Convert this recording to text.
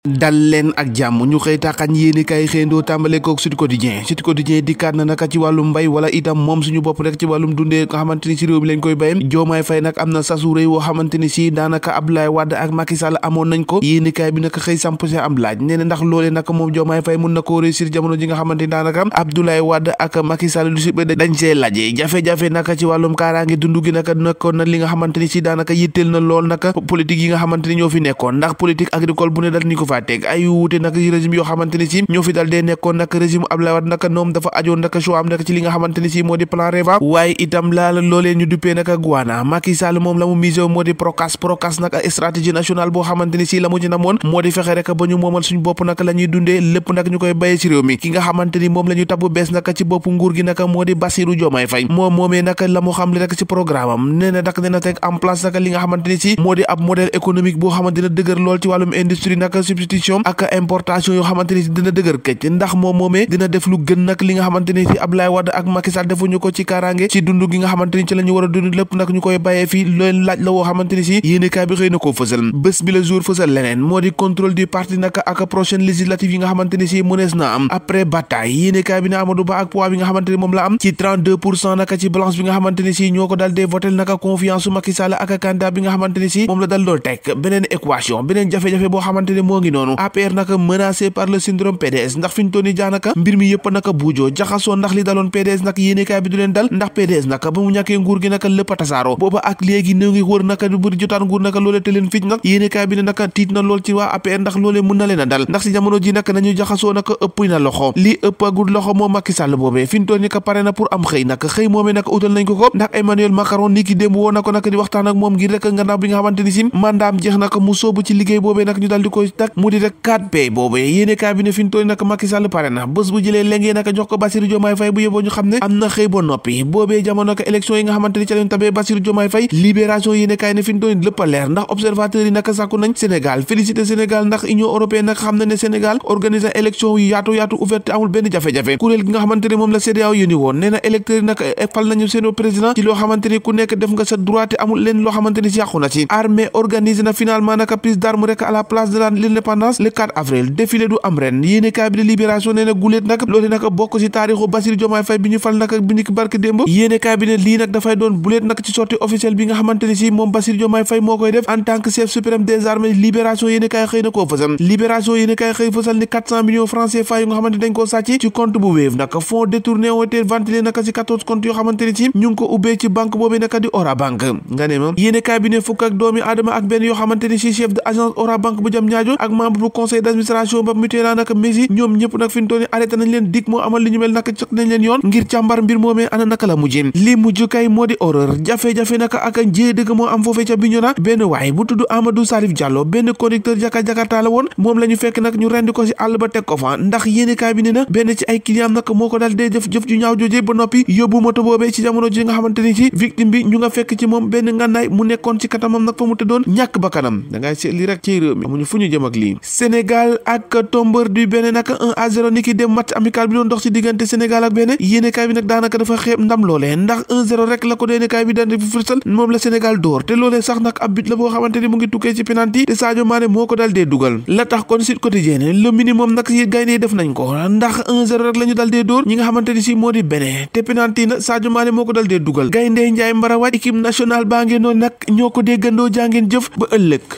dal leen ak jàmm ñu xëy taxañ yéeni kay xëyndoo tàmbale kook Sud Quotidien dikkaat na naka ci wàllum mbay wala itam moom suñu bopp rek ci wàllum dundee nga xamante ni si réew mi lañ koy bayam Diomaye Faye nag am na sasu réy woo xamante ni si daanaka Abdoulaye Wade ak Macky Sall amoon nañ ko yéeni kay bi naka xëy samp si am laaj nee na ndax loolee naka moom Diomaye Faye mun na koo réussir jamono ji nga xamante ni daanaka Abdoulaye Wade ak Macky Sall lu si dañ see laje jafe-jafe naka ci wàllum kaaraange dund gi naka nekkoon na li nga xamante ni si daanaka yitteel na lool naka politique yi nga xamante ni ñoo fi nekkoon ndax politique agricole bu ne dal ni ko faa teg ay nag régime yoo xamante ni si ñoo fi dal dee nekkoon nag régime Abdoulaye Wade nag ñoom dafa ajoon nag choix am nag ci li nga xamante ni si moo di plan REVA waaye itam laala loolee ñu duppee nag Guana Macky Sall moom la mu misé moo di Procas nag stratégie nationale boo xamante ni si la mu ci namoon moo di fexe rek ba ñu moomal suñ bopp nag la ñuy dundee lépp nag ñu koy bayee ci réew mi ki nga xamante ni moom la ñu tabb bees nag ci bopp nguur gi nag moo di Bassirou Diomaye Faye moom moomee nag la mu xam li rek ci programme am nee na dak dina teg en place nag li nga xamante ni si moo di ab modèle économique boo xamante dina dëgër lool ci wàllum industrie nag substitution ak importation yoo xamante ni si dina dëgër këcc ndax moom moomee dina def lu gën nag li nga xamante ni si Abdoulaye Wade ak Macky Sall defuñu ko ci kaaraange ci dund gi nga xamante ni ci la ñu war a dund lépp nag ñu koy bàyyee fii loolu laaj la woo xamante ni si yéenekaay bi xëy na koo fësal bés bi la jour fësal leneen moo di contrôle du parti nag ak prochaine législative yi nga xamante ni si mënees na am après bataille yéenekaay bi ne Amadou Ba ak poids bi nga xamante ni moom la am ci 32% nag ci balance bi nga xamante ni si ñoo ko dal dee votel nag confiance su Macky Sall ak candidat bi nga xamante ni si moom la dal dool teg beneen équation beneen jafe-jafe boo xamante ni moo ngi noonu APR nag menacé par le syndrome PDS ndax fi ñu toll nii jaanaka mbir mi yëpp naka buujoo jaxasoo ndax li daloon PDS nag yéenekaay bi du leen dal ndax PDS nag ba mu ñàkkee nguur gi naka lépp a tasaaroo booba ak léegi néew ngi wër naka bu di jotaan nguur naka loolee te leen fic nag yéenekaay bi ne naka tiit na lool ci waa APR ndax loolee mën na leen a dal ndax si jamono ji naka nañu jaxasoo naka ëpp na loxo lii ëppagul loxo moom Macky Sall boobee fi ñu toll nii ka pare na pour am xëy naka xëy moomee naka utal nañ ko ndax Emmanuel Macron ni ki démb woo na ko naka di waxtaan ak moom ngir rek ngannaaw bi nga xamante ni si mandaam jeex naka mu soobu ci liggéey boobee nag ñu dal di koy tak mu di rek 4P boobee yéenekaay bi ne fi ñu toll nii naka Macky Sall pare na bés bu jëlee léngee naka jox ko Bassirou Diomaye Faye bu yóbboo ñu xam ne am na xëy ba noppi boobee jamono ko élection yi nga xamante ni ca lañ tabee Bassirou Diomaye Faye libération yéenekaay ne fi ñu toll nii lépp a leer ndax observateurs yi naka sàkku nañ Sénégal félicité Sénégal ndax Union européenne nag xam na ne Sénégal organiser élection yu yaatu ouverte amul benn jafe-jafe kuréel gi nga xamante ni moom la CEDEAO yónni woon nee na électeurs yi nag fal nañu seen président ci loo xamante ni ku nekk def nga sa droit te amul leen loo xamante ni si yàqu na ci armée organisé na finalement naka prise d'armes rek à la place de l'indépendance le 4 avril défilé du am ren yéenekaay bi de libération nee na guléet nag loolu nag bokk ci taarixu Bassirou Diomaye Faye bi ñu fal nag bi ni barke démb yéenekaay bi ne lii nag dafay doon buleet nag ci sortie officielle bi nga xamante ni si moom Bassirou Diomaye Faye moo koy def en tant que chef suprême des armées libération yéenekaay xëy na koo fësal libération yéenekaay xëy fësal ni 400 millions francs CFA yu nga xamante dañ koo sàcc ci compte bu Wave nag fonds détournés ont été ventilés nag ci 14 comptes yoo xamante ni si ñu ngi ko ubbee ci banque boobu nag di Orabank nga ne ma yéenekaay bi ne fukk ak doomi aadama ak benn yoo xamante ni si chef de agence Orabank bu jam ñaajo ak membre bu conseil d'administration ba mutuela nag Messi ñoom ñëpp nag fi ñu toll nii arrêté nañ leen dik moo amal li ñu mel nag jot nañ leen yoon ngir càmbar mbir moomee ana naka la mujjee li mujj kay moo di horreur jafe-jafe naka ak njee dëgg moo am foofee ca Bignona benn waay bu tudd Amadou Salif Diallo benn conducteur Jakarta la woon moom la ñu fekk nag ñu rendi ko ci àll ba teg ko fa ndax yéenekaay bi ne na benn ci ay client nag moo ko dal dee jëf ju ñaaw joojee ba noppi yóbbu moto boobee ci jamono ji nga xamante ni ci victime bi ñu nga fekk ci moom benn ngànnaay mu nekkoon ci katamam nag fa mu tëddoon ñàkk ba kanam da ngay seet li rek ci réew mi amuñu fu ñu jëm ak lii Sénégal ak Tombeur du Bénin nag 1-0 ni ki dem match amical bi doon dox ci diggante Sénégal ak Bénin yéenekaay bi nag daanaka dafa xeeb ndam loolee ndax 1-0 rek la ko yéenekaay bi daan di fërsal moom la Sénégal door te loolee sax nag ab but la boo xamante ni mu ngi tukkee ci penalty te Sadio Mané moo ko dal dee dugal la tax kon Sud Quotidien le minimum nag yi gaynde def nañ ko ndax 1-0 rek la ñu dal dee door ñi nga xamante ni si moo di Bénin te penalty na Sadio Mané moo ko dal dee dugal gaynde Njaay Mbara waaj équipe nationale baa ngeen noonu nag ñoo ko déggandoo jàngeen jëf ba ëllëg